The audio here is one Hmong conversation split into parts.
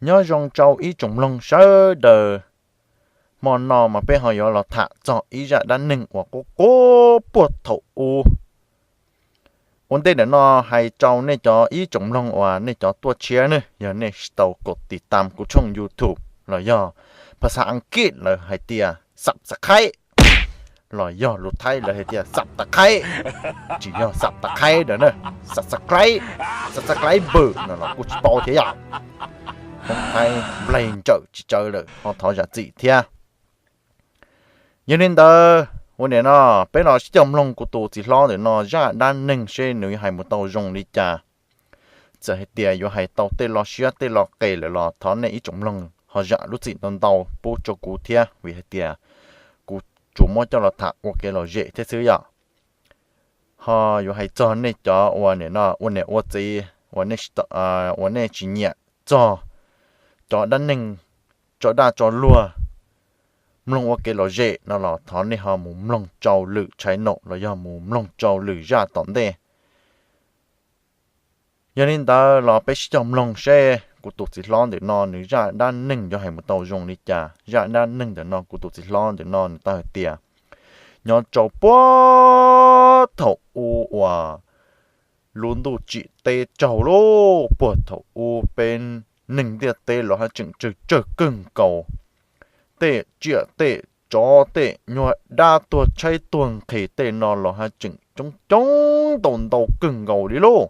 Nyob zoo rau ib tsoom mloog sawv daws, hmo no mas peb ho yuav los tham txog ib zaj dab neeg uas qub qub puag thaum ub. Ua ntej ntawm no hais rau nej cov ib tsoom mloog uas nej cov tuaj tshiab ne, yog nej tsis tau kov tiv tam kuv tshooj YouTube los yog phas xas Askiv lawv hais tias subscribe, los yog lus Thaib lawv hais tias xab tas qhaib, tsis yog xab tas qhaib ntawm na, subscribe, subscribe no los kuj tsis paub thiab yom. Hmoob Thaib nplaig ntsawm tsis tsawv lawm ho thov zam txim thiab. Yog li ntawd ua nim no peb los sib coj mloog kuv tus txiv hlob ntawm no zaj dab neeg seb nws yuav hais mus tau zoo li cas. Txawm hais tias yuav hais tau tej lo siab tej lo qes lawm los thov nej ib tsoom mloog ho zam lub txim ntau ntau pub rau kuv thiab, vim hais tias kuv tsuas muab coj los tham ua kev lom zem thiab xwb yom. Ho yuav hais txog nej cov uas nim no ua niam ua txiv uas nej tsis nyiam txog cov dab neeg tso dag tso luag, mloog ua kev lom zem no los thov nej ho mus mloog rau lwm tshai nom los yog mus mloog rau lwm zaj tom ntej. Yog li ntawd los peb sib coj mloog seb kuv tus txiv hlob ntawm no nws zaj dab neeg yuav hais mus tau zoo li cas. Zaj dab neeg ntawm no kuv tus txiv hlob ntawm no nws tau hais tias nyob rau puag thaum ub uas lub ntuj tsim teb raug lauj, puag thaum ub peb neeg ntiaj teb los haj tseem tsawg tsawg kawg nkaus. Tej tsiaj tej tsov tej nyuag dab tuag tshaib tuag nqhis tej no los haj tseem coob coob ntau ntau kawg nkaus li lauj.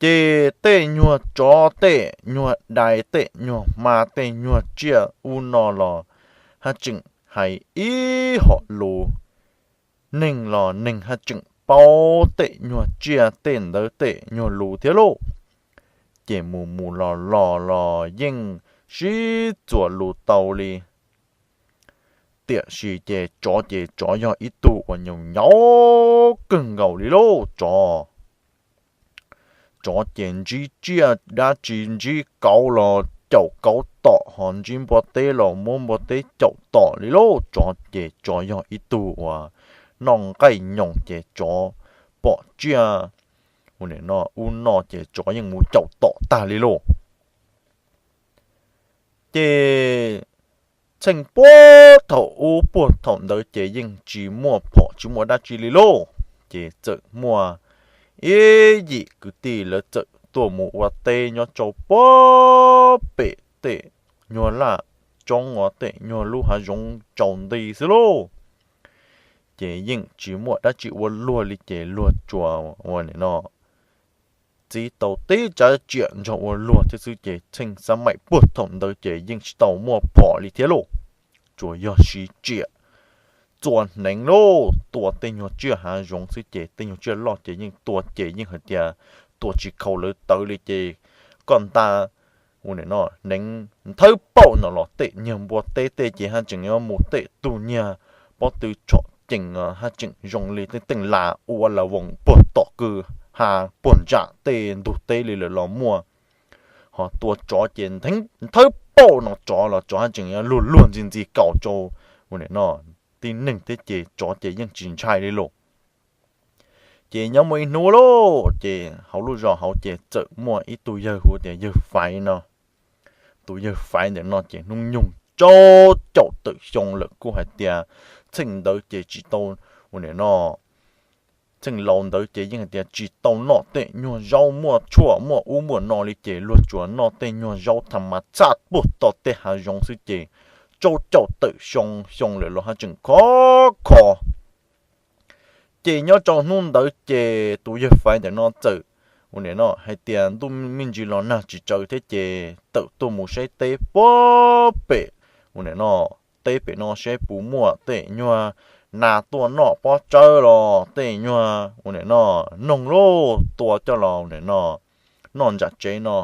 Ces tej nyuag tsov tej nyuag dais tej nyuag hma tej nyuag tsiaj ub no los haj tseem hais ib hom lus, neeg los neeg haj tseem paub tej nyuag tsiaj tej ntawd tej nyuag lus thiab lauj. Ces mus mus los los los yeej sib txuas lus tau li. Tiam sis ces tsov ces tsov yog ib tug uas nyaum nyaum kawg nkaus li lauj. Tsov, tsov ces ntsib tsiaj dab tsi ntsib kauv los caum kauv tom, ho ntsib npua teb los muab npua teb caum tom li lauj. Tsov ces tsov yog ib tug uas noj nqaij nyoos ces tsov pom tsiaj ua nim no ub no ces tsov yeej mus caum tom tag li lauj. Ces txheej puag thaum ub puag thaum ntawd ces yeej tsis muaj phom tsis muaj dab tsi li lauj. Ces txawm muaj ib yim kwv tij lawv txawm tuaj mus ua teb nyob rau puag pem tej nyuag laj roob uas tej nyuag lub hav zoov tsaus nti xwb lauj. Ces yeej tsis muaj dab tsi ua luag li ces luag tsuas ua nim no txib tau tib tsav tsiam nrog ua luag thiab xwb ces txheej xab maim puag thaum ntawd ces yeej tsis tau muaj phom li thiab lauj. Tsuas yog siv tsiam txua hneev lauj, tua tej nyuag tsiaj hav zoov xwb ces tej nyuag tsiaj loj ces yeej tua ces yeej hais tias tua tsis khaus lawv tawv li ces koj nta ua nim no hneev nthawb paum no los tej nyuag npua teb tej ces haj tseem yuav mus tej tug nyuag pob tw tshom cees haj tseem zoo li tej teej las ua las voos puag tom kwj ha puag ntsam tej ntug teb li lawm los muaj. Ho tua tsov ces nthawb paum no tsov los tsov haj tseem yuav luag luag ntxi ntxi kaus rau ua nim no tib neeg thiab ces tsov ces yeej tsis ntshai li lauj. Ces nyob muaj ib hnub lauj, ces hauv lub zos hauv ces txawm muaj ib tug yawg hu tias yawg Faiv no. Tus yawg Faiv ntawm no ces hnub nyoog rau caum tawm xyoo lawm kuj hais tias txheej ntawd ces tsis tau ua nim no txheej laus ntawd ces yeej hais tias tsis tau noj tej nyuag zaub muaj tshuaj muaj ub muaj no li ces luag tsuas noj tej nyuag zaub tham mas txaj puag tom tej hav zoov xwb ces rau caum tawm xyoo xyoo lawm los haj tseem khov kho. Ces nyob rau hnub ntawd ces tus yawg Faiv ntawm no txawm ua nim no hais tias ntuj me ntsis los nag tsis tsawv thiab ces tawm tuaj mus saib teb puag pem ua nim no teb pem no saib puas muaj tej nyuag nas tuaj noj pob tsawb los tej nyuag ua nim no noog lauj tua coj los ua nim no noj ntsam tsev no.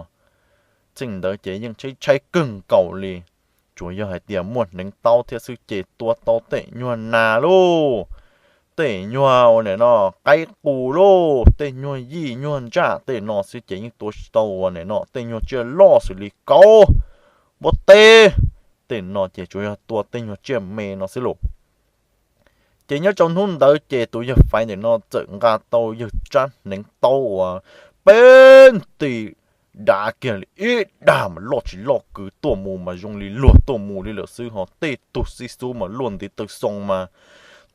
Txheej ntawd ces yeej tshaib tshaib kawg nkaus li, tsuas yog hais tias muaj hneev taub thiab xwb ces tua tau tej nyuag nas lauj, tej nyuag ua nim no qaib qus lauj, tej nyuag yij nyuag ntsaj tej no xwb ces yeej tua tsis tau ua nim no tej nyuag tsiaj loj xws li kauv, npua teb, tej no ces tsuas yog tua tej nyuag tsiaj me no xwb lauj. Ces nyob rau hnub ntawd ces tus yawg Faiv ntawm no txawm nqa tau yawg tsab hneev taub uas peb nti dav kiag li ib dag mas loj tsis loj kwv tuaj mus mas zoo li luag tuaj mus li lawm xwb, ho tej tug xib xub mas luaj ntiv taw xoo mas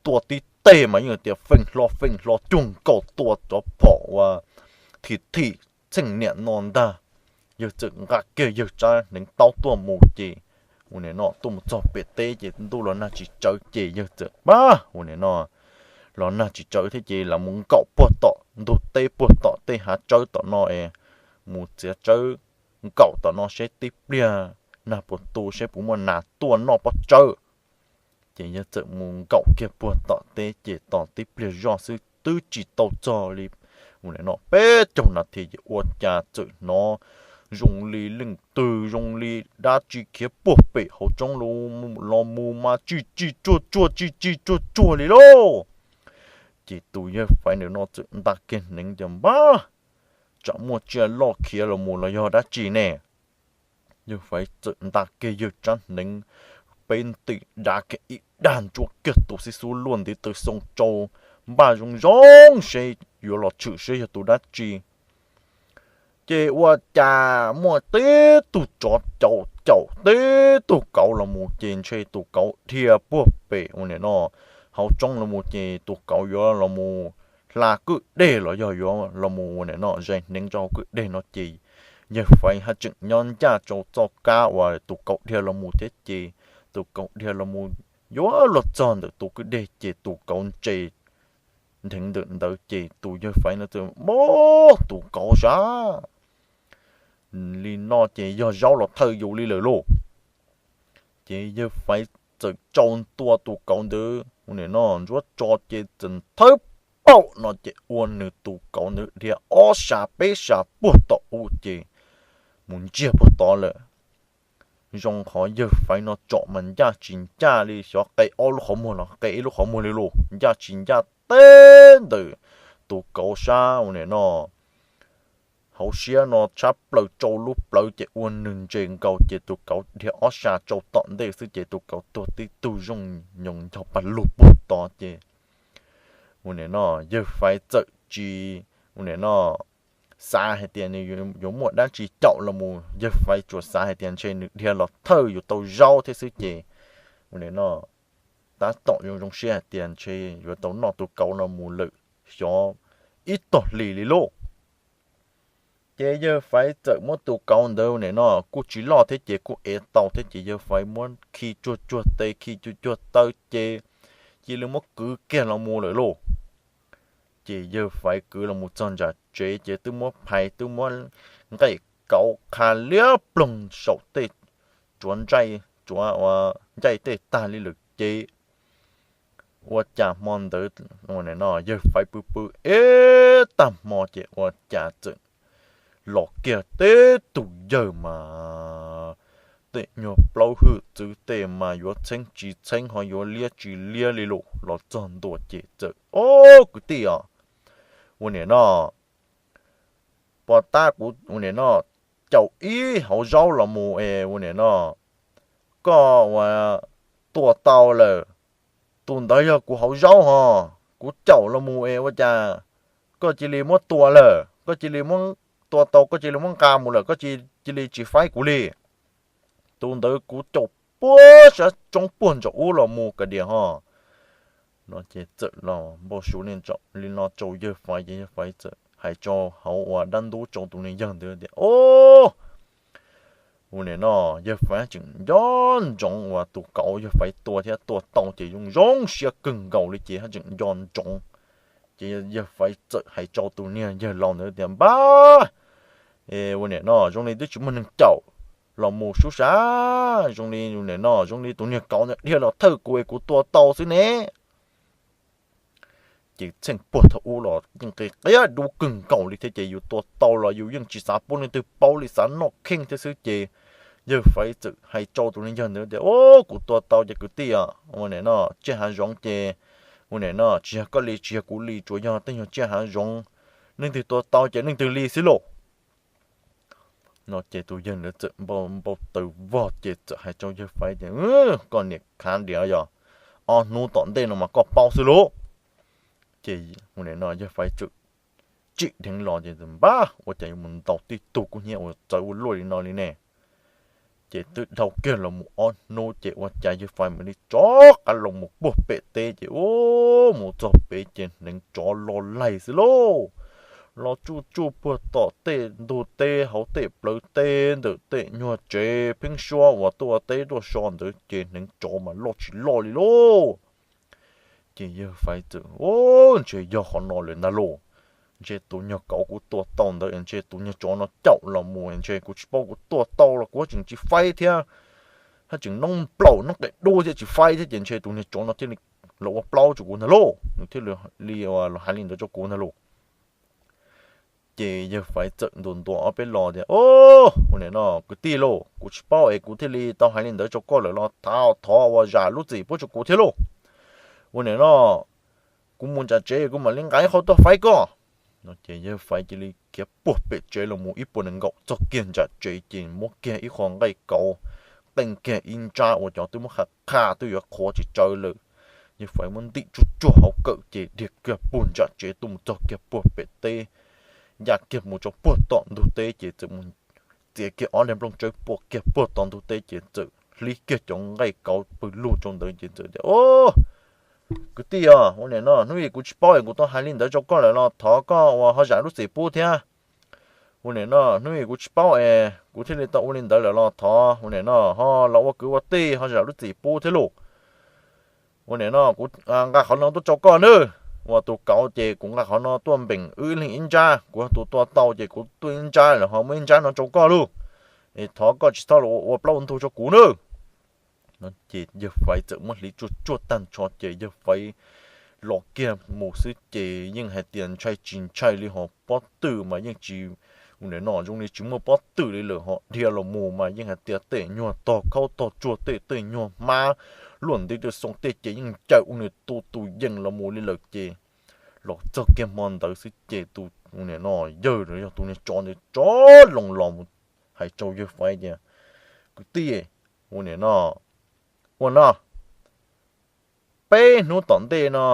tua tib teg mas yeej tias feej hlo feej hlo cuag nkaus tua cov phom uas thim thim txheej niam no ntag. Yawg txawm nqa kiag yawg tsab hneev taub tuaj mus ces ua nim no tuaj mus txog pem teb ces ntuj los nag tsis tsawv ces yawg txawm pab ua nim no los nag tsis tsawv thiab ces los mus nkaum puag tom ntug teb puag tom tej hav tsawb tom no es mus txiav tsawb nkaum tom no seb tib pliag nag puas tu seb puas muaj nas tuaj noj pob tsawb. Ces yawg txawm mus nkaum kiag puag tom teb ces tos tib pliag zoj xwb twb tsis tau txog li ua nim no peb caug nas this ces ua cas txawm hnov zoo li leej twg zoo li dab tsi khiav puag pem hauv tsoob los mus mas tsis tsis tsuag tsuag tsis tsis tsuag tsuag li lauj. Ces tus yawg Faiv ntawm no txawm nta kiag hneev tias npab, tsam muaj tsiaj loj khiav los mus los yog dab tsi ne. Yawg Faiv txawm nta kiag yawg tsab hneev peb ntim dav kiag ib dag ntsuab kiag tus xib xub luaj ntiv taw xoo tsau npaj zoo zoo seb yuav los tshwm seb yog tus dab tsi. Ces ua cas muaj tib tug tsov caum caum tib tug kauv los mus ces ntshe tus kauv dhia puag pem ua nim no hauv tsoob los mus ces tus kauv yuav los mus hla kwj deg los yog yuav los mus ua nim no zais hneev rau hauv kwj deg no ces yawg Faiv haj tseem nyob ncaj rau txoj kab uas tus kauv dhia los mus thiab ces tus kauv dhia los mus yuav luag txog ntawm tus kwj deg ces tus kauv ntse dheev ntawm ntawd ces tus yawg Faiv no txawm npab tus kauv sab li no ces yog zaub los thawj yus li lawm lauj. Ces yawg Faiv txawm tsau ntua tus kauv ntawd ua nim no ntsuab tso ces txawm thawb paum no ces ua nws tus kauv ntawd dhia ob sa peb sa puag tom ub ces mus ntsiag puag tod lawm. Zoo qhov yawg Faiv no tsom mas ncaj tsis ncaj li xyov qe ob lub qhov muag los qe ib lub qhov muag li lauj, ncaj tsis ncaj teb ntawm tus kauv sab ua nim no hauv siab no tshab plaws tsau lub plawv ces ua nws ntse nkaus ces tus kauv dhia ob sa tsau tom ntej xwb ces tus kauv tuag tib tug zooj nyoos ncog pag lug puag tod ces ua nim no yawg Faiv txawm tsis ua nim no xav hais tias nws yuav muaj dab tsi caum los mus, yawg Faiv tsuas xav hais tias ntshe nws dhia los thawj yus tau zaub thiab xwb ces ua nim no tab tom zoo zoo siab hais tias ntshe yuav tau noj tus kauv no mus lawm xyov ib tog hlis li lauj. Ces yawg Faiv txawm muab tus kauv ntawd ua nim no kuj tsis loj thiab ces kuj ev tau thiab ces yawg Faiv muab khi tsuag tsuag tes khi tsuag tsuag taw ces cia li muab kwv kiag los mus lawm lauj. Ces yawg Faiv kwv los mus txog ntsa tsev ces twb muab phais twb muab nqaij kauv qha liab ploog saum tej tsuav ncaij tsuav ua ncaij tej tag li lawm ces ua cas hmo ntawd ua nim no yawg Faiv pw pw ib tag hmo ces ua cas txawm los kiag tib tug yawg mas tej nyuag plaub hwj txwv tej mas yuav txheeb tsis txheeb ho yuav liab tsis liab li lauj. Los txog ntua ces txawm, Ob kwv tij os, ua nim no pos tab kuv ua nim no caum ib hauv zaub los mus es ua nim no koj ua tua tau lawm. Tus ntawd yog kuv hauv zaub ho, kuv caum los mus es ua cas koj cia li muab tua lawm, koj cia li muab tua tau koj cia li muab nqa mus lawm, koj cia li tsis faib kuv li. Tus ntawd kuv caum puag sab tsoob puag ntsaum ub los mus ka dias ho. No ces txawm los npau suav li no rau yawg Faiv ces yawg Faiv txawm hais rau hauv ua dab ntub rau tus niag yawg ntawd tias, Ob! Ua nim no yawg Faiv tseem nco ntsoov uas tus kauv yawg Faiv tua thiab tua tau ces zoo zoo siab kawg nkaus li ces haj tseem nco ntsoov. Ces yawg Faiv txawm hais rau tus niag yawg laus ntawd tias, Npab, ua nim no zoo li twb tsis muaj neeg caum los mus sub sab, zoo li ua nim no zoo li tus niag kauv ntawd dhia los thawj kuv es kuv tua tau xwb ne. Ces txheej puag thaum ub los yeej qi qiab dub kawg nkaus li thiab ces yus tua tau los yus yeej tsis xav pub leej twg paub li, xav noj kheej thiab xwb ces yawg Faiv txawm hais rau tus niag yawg ntawd tias, Ub, kuv tua tau ces kwv tij, ua nim no tsiaj hav zoov ces ua nim no tsis yog koj li tsis yog kuv li, tsuas yog tej nyuag tsiaj hav zoov, leej twg tua tau ces leej twg li xwb lauj. No ces tus yawg ntawd txawm npau taws vog ces txawm hais rau yawg Faiv tias, Koj niam khav diav, yog ob hnub tom ntej no mas koj paub xwb lauj. Ces ua nim no yawg Faiv txawm tsim dheev los ces npab ua cas yuav mus ntaus tib tug kub hnyiab uas txawv ua luaj li no li ne. Ces twb dhau kiag los mus ob hnub ces ua cas yawg Faiv mam li rov qab los mus puag pem teb ces ub mus txog pem ces hneev tsov los laig xwb lauj. Los tsuj tsuj puag tom tej ntug teb hauv tej plawv teb ntawm tej nyuag tsev pheeb suab uas tuaj teb tuaj so ntawd ces hneev tsov mas loj tsis loj li lauj. Ces yawg Faiv txawm, Ntshe yog qhov no lawm ntag lauj. Ntshe tus nyuag kauv kuv tua tau ntawd ntshe tus nyuag tsov no caum los mus ntshe kuv tsis paub kuv tua tau los kuv tseem tsis faib thiab. Haj tseem noob nplaum noob qes dub thiab tsis faib thiab ces ntshe tus niag tsov no thiaj li los ua plaub rau kuv ntag lauj, nws thiaj li los hais li ntawd rau kuv ntag lauj. Ces yawg Faiv txawm ntuas ntuas ob peb lo tias, Ub, ua nim no kwv tij lauj, kuv tsis paub es kuv thiaj li tau hais li ntawd rau koj lawm los thov thov uas zam lub txim pub rau kuv thiab lauj. Ua nim no kuv mus nram tsev kuv mam li nqa ib qho tuaj faib koj. No ces yawg Faiv cia li khiav puag pem tsev los mus ib puas nees nkaum txog kiag nram tsev ces muab kiag ib qho nqaij kauv, qee kiag ib ntsab uas cov twb muab qha qha twb yuav qhuav tsis tsawv lawm. Yawg Faiv muab ntim tsuj tsuag hauv kawm ces dhia kiag puag nram tsev tuaj mus txog kiag puag pem teb, ya kiag mus rau puag tom ntug teb ces txawm mus txiav kiag ob daim nplooj tsawb pua kiag puag tom ntug teb ces txawm hlib kiag cov nqaij kauv pw lug rau ntawd ces txawm tias, Ub, kwv tij os, ua nim no hnub ib kuv tsis paub es kuv tau hais li ntawd rau koj lawm los thov koj uas ho zam lub txim pub thiab. Ua nim no hnub ib kuv tsis paub es kuv thiaj li tau ua li ntawd lawm los thov ua nim no ho los ua kwv ua tij ho zam lub txim pub thiab lauj. Ua nim no kuv nqa qhov no tuaj rau koj nawb, uas tus kauv ces kuv nqa qhov no tuaj npeem wb ib leeg ib ntsab, kuv tus tua tau ces kuv tuaj ib ntsab lawm ho muaj ib ntsab no rau koj lauj. Es thov koj tsis txhob los ua plaub ntug rau kuv nawb. No ces yawg Faiv txawm muab hliv tsuaj tsuaj tag nrho ces yawg Faiv los kiag mus xwb ces yeej hais tias ntshai tsis ntshai li ho pob tw mas yeej tsis, ua nim no zoo li tsis muaj pob tw li lawm ho dhia los mus mas yeej hais tias tej nyuag tog khaub tog tsuag tej tej nyuag hmab luaj ntiv tej xoo tej ces yeej ncaws ua nws tu tus yees los mus li lawm ces los txog kiag hmo ntawd xwb ces tus ua nim no yawg los yog tus niag tsov ntawd rov loo los mus hais rau yawg Faiv tias, Kwv tij, ua nim no, ua no, peb hnub tom ntej no,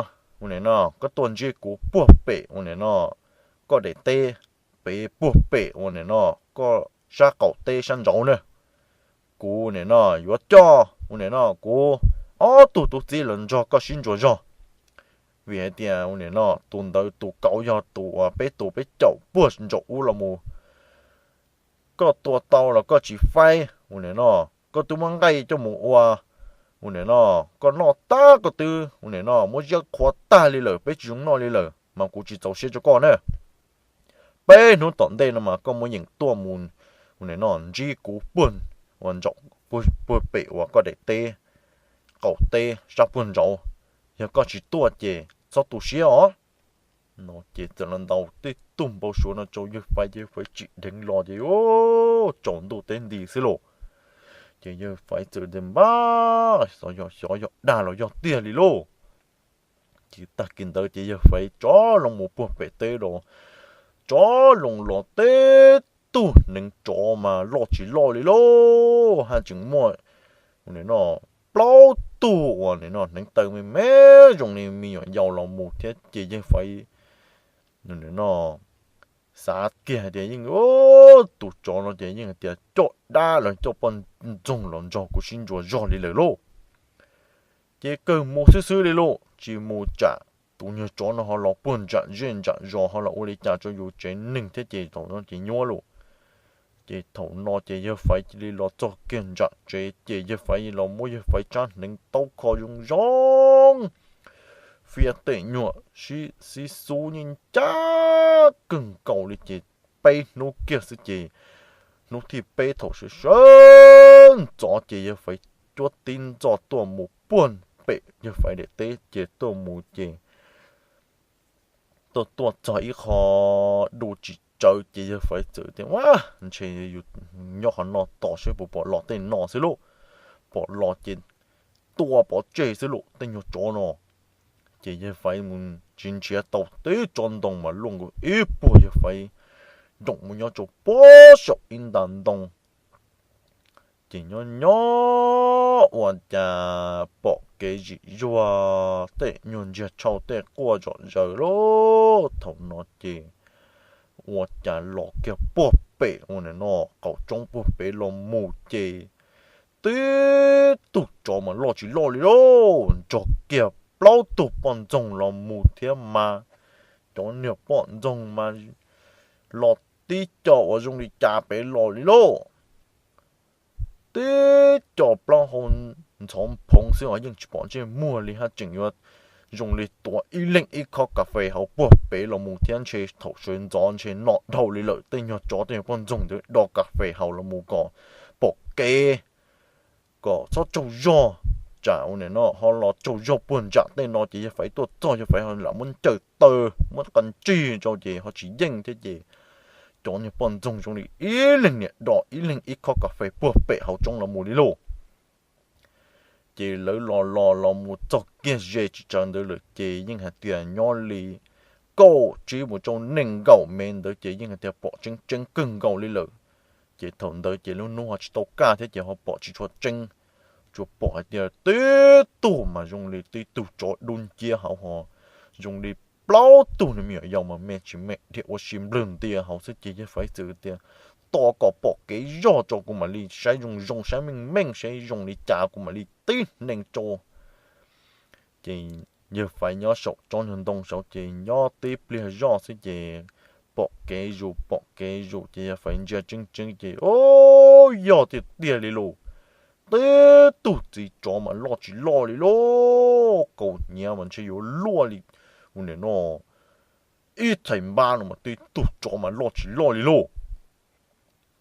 ua nim no koj tuaj ntsib kuv puag pem ua nim no koj daim teb, pem puag pem ua nim no koj sab qaum teb sab nraud na. Kuv ua nim no yuav coj ua nim no kuv ob tug tub txib los nrog koj sib ntsuas zog. Vim hais tias ua nim no tus ntawd tus kauv yog tus uas peb tus peb caum puag nraum ub los mus, koj tua tau los koj tsis faib ua nim no, koj twb muab nqaij coj mus ua, ua nim no koj noj tag koj twb ua nim no muab ziab qhuav tag li lawm, peb tsis zoo noj li lawm mas kuv tsis txaus siab rau koj na. Peb hnub tom ntej no mas koj muab yeem tuaj mus ua nim no ntsib kuv puag, ua nraum, puag pem uas koj daim teb, qaum teb sab puag nraud. Yog koj tsis tuaj ces txhob tu siab os. No ces txawm los ntaus tej tug npau suav no rau yawg Faiv ces yawg Faiv tsim dheev los ces tsaus ntuj teb nti xwb lauj. Ces yawg Faiv txawm tias npab xyov yog dag los yog tiag li lauj. Ces tag kis ntawd ces yawg Faiv rov loo mus puag pem teb los, rov loo los teb tug hneev tsov mas loj tsis loj li lauj, haj tseem muaj ua nim no plaub tug uas nim no hneev taw me me zoo li me nyuam yaus los mus thiab ces yawg Faiv nim no xav kiag hais tias yeej tus tsov no ces yeej hais tias coj dab los coj poj ntxoog los nrog kuv sib ntsuas zog li lawm lauj. Ces kawg mus xwb xwb li lauj, tsis mus tsam tus nyuag tsov no ho los puag ntsam zej ntsam zos ho los ua li cas rau yus tsev neeg thiab ces thaum no ces nyuaj lauj. Ces thaum no ces yawg Faiv cia li los txog kiag ntsam tsev ces yawg Faiv los muab yawg Faiv tsab hneev taub kho zoo zoo, fiab tej nyuag sib xib xub yeej ncaj kawg nkaus li ces peb hnub kiag xwb ces hnub thib peb thaum sawv sawv ntxov ces yawg Faiv cuab tib ntxoj tuaj mus puag pem yawg Faiv daim teb ces tuaj mus ces tuaj tuaj txog ib qho du tsis tsawv ces yawg Faiv txawm tias, Ua, ntshe yus nyob qhov no tos seb puas pom los tej no xwb lauj. Pom los ces tua pov tseg xwb lauj tej nyuag tsov no. Ces yawg Faiv mus tsis nrhiav tau teb tsob ntoo mas luaj nkaus ib puag yawg Faiv nroom mus nyob rau puag saum ib nta ntoo. Ces nyob nyob ua cas pom kev zim zuag tej nyuag ntsiag tshau tej quaj zom zaws lauj. Thaum no ces Ua cas los kiag puag pem ua no qaum roob puag pem los mus ces tib tug tsov mas loj tsis loj li lauj, nrog kiag plaub tug poj ntxoog los mus thiab mas cov niag poj ntxoog mas los tib co uas zoo li cas pem los li lauj. Tib co plaub hau ntxhov phoov xwb os, yeej tsis pom ntsej muag li, haj tseem yuav zoo li tuav ib leeg ib khob kas fes hauv puag pem los mus thiab ntshe thaum sawv ntxov ntshe nom dhau li lawm, tej nyuag tsov tej nyuag poj ntxoog ntawd do kas fes haus los mus kom pom kev, kom txhob tsaug zog. Tsam ua nim no ho los tsaug zog puag ntsam tej no ces yawg Faiv tuaj txog yawg Faiv ho lam muab ncaws taw muab qas ntsig rau ces ho tsis yeej thiab ces cov niag poj ntxoog zoo li ib leeg niam do ib leeg ib khob kas fes puag pem hauv roob los mus li lauj. Ces lawv los los los mus txog kiag ze tsis tsawg ntawd lawm ces yeej hais tias nyob li kaum tsib mus rau nees nkaum mev ntawd ces yeej hais tias pom tseeb tseeb kawg nkaus li lawm. Ces thaum ntawd ces lub hnub ho tsis tau kaj thiab ces ho pom tsis tshua tseeb, tsuas pom hais tias tib tug mas zoo li tib tug tsov dub nciab hauv ho zoo li plaub tug me nyuam yaus mas me tsis me dhia ua si nplawg ntia hauv xwb ces yawg Faiv txawm tias tos kom pom kev zog tso kuv mam li saib zoo zoo saib meej meej saib zoo li cas kuv mam li tib neeg tso. Ces yawg Faiv nyob saum tsob nyuag ntoo saud ces nyob tib pliag zoj xwb ces pom kev zus pom kev zus ces yawg Faiv ntsia tseeb tseeb ces o, yog tiag tiag li lauj. Tib tug txiv tsov mas loj tsis loj li lauj, kaus hniav mas ntshe yuav luaj li ua nim no ib txhais npab no mas tib tug tsov mas loj tsis loj li lauj.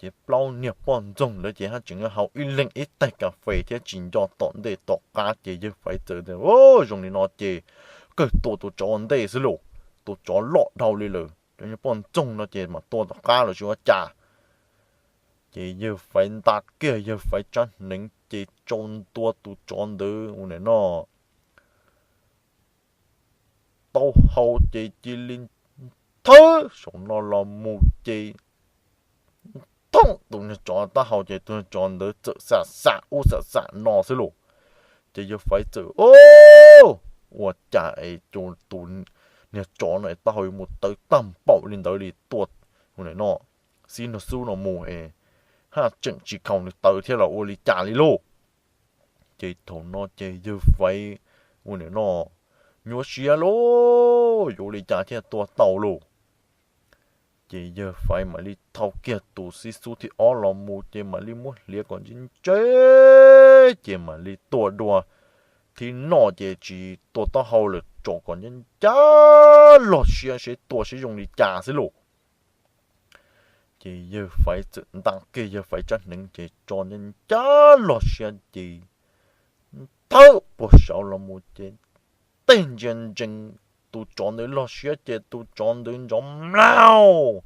Ces plaub niag poj ntxoog ntawd ces haj tseem haus ib leeg ib tais kas fes thiab tsis nco tom ntej tom qab ces yawg Faiv txawm tias zoo li no ces kawg tua tus tsov ua ntej xwb lauj, tus tsov loj dhau li lawm, cov niag poj ntxoog no ces mam tua tom qab los tsis ua cas. Ces yawg Faiv nta kiag yawg Faiv tsab hneev ces tsau ntua tus tsov ntawd ua nim no taub hau ces cia li thawb saum no los mus ces thooj tus niag tsov taub hau ces tus niag tsov ntawd txawm xam xam ub xam xam no xwb lauj. Ces yawg Faiv txawm o, ua cas es tus niag tsov no taub hau yuav mus tawv tag npaum li ntawd li tua ua nim no xib nrog xub no mus es haj tseem tsis khaus nws tawv thiab los ua li cas li lauj. Ces thaum no ces yawg Faiv ua nim no nyuaj siab lauj, yuav ua li cas thiaj tua tau lauj. Ces yawg Faiv mam li thau kiag tus xib xub thib ob los mus ces mam li muab hliav kom ntse ntse ces mam li tua dua thib no ces tsis tua taub hau lawm, tso kom ncaj ncaj log siab seb tua seb zoo li cas xwb lauj. Ces yawg Faiv txawm nta kiag yawg Faiv tsab hneev ces tso ncaj ncaj log siab ces thawb puag saud los mus ces tej ntsia ntsees tus tsov ntawd log siab ces tus tsov ntawd ntsov mlaug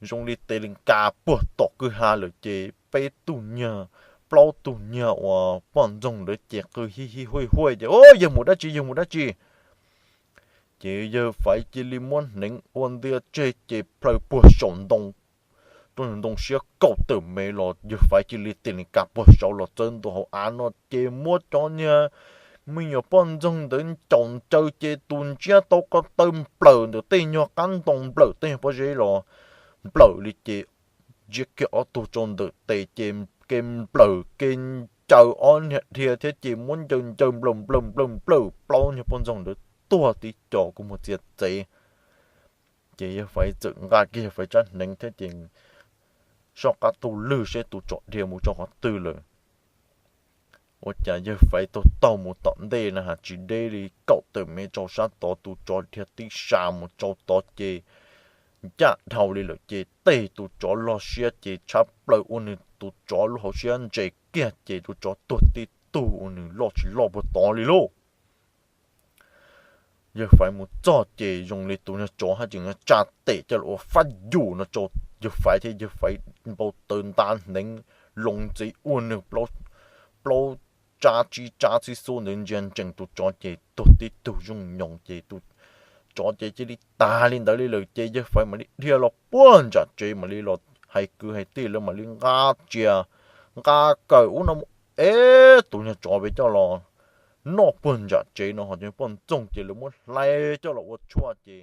zoo li tes li kas puag tom kwj ha lawm ces peb tug niag, plaub tug niag uas poj ntxoog ntawd ces qw hij hij huaj huaj ces o, yawg mus dab tsi, yawg mus dab tsi. Ces yawg Faiv cia li muab hneev ua ntia tseg ces plhaw puag saum ntoo, rau ntoo siab kaum tawm mev los yawg Faiv cia li tes li kas puag saud los txawb ntua hauv av no ces muab cov niag me nyuam poj ntxoog ntawd ncaum ncaws ces tus ntsiab tau ko taw nplawm ntawm tej nyuag qab ntoo nplawm tej nyuag pob zeb los nplawm li ces ntsiab kiag ob tug rau ntawm tes ces ke nplawm ke ncaws ob niag dhia thiab ces muab ncaws ncaws nplawm nplawm nplawm nplawm plaub niag poj ntxoog ntawd tuag tib co kuj muag txias txev. Ces yawg Faiv txawm nqa kiag yawg Faiv tsab hneev thiab ces soj qab taug lwg seb tus tsov dhia mus rau qhov twg lawm. Ua cas yawg Faiv taug taug mus tom ntej na has tsis deb li kaum tawm mev rau sab tod tus tsov dhia tib sa mus rau tod ces ncaj dhau li lawm ces tej tus tsov log siab ces tshab plaws ua nws tus tsov lub hauv siab ntse kiag ces tus tsov tuag tib tug ua nws loj tsis loj puag tod li lauj. Yawg Faiv mus txog ces zoo li tus niag tsov haj tseem tsa tes coj los ua fab yus no rau yawg Faiv thiab yawg Faiv npau taws nta hneev loo ntxiv ua nws plaub tsab tsib tsab xib xub ntawd ntsia ntsees tus tsov ces tuag tib tug zooj nyoos ces tus tsov ces cia li tag li ntawd li lawm ces yawg Faiv mam li dhia los puag ntsam tsev mam li los hais kwv hais tij lawv mam li nqa tsiaj nqa kawm ub no mus ev tus niag tsov pem coj los noj puag ntsam tsev no ho cov poj ntxoog ces lawv muab hlais coj los ua tshuaj ces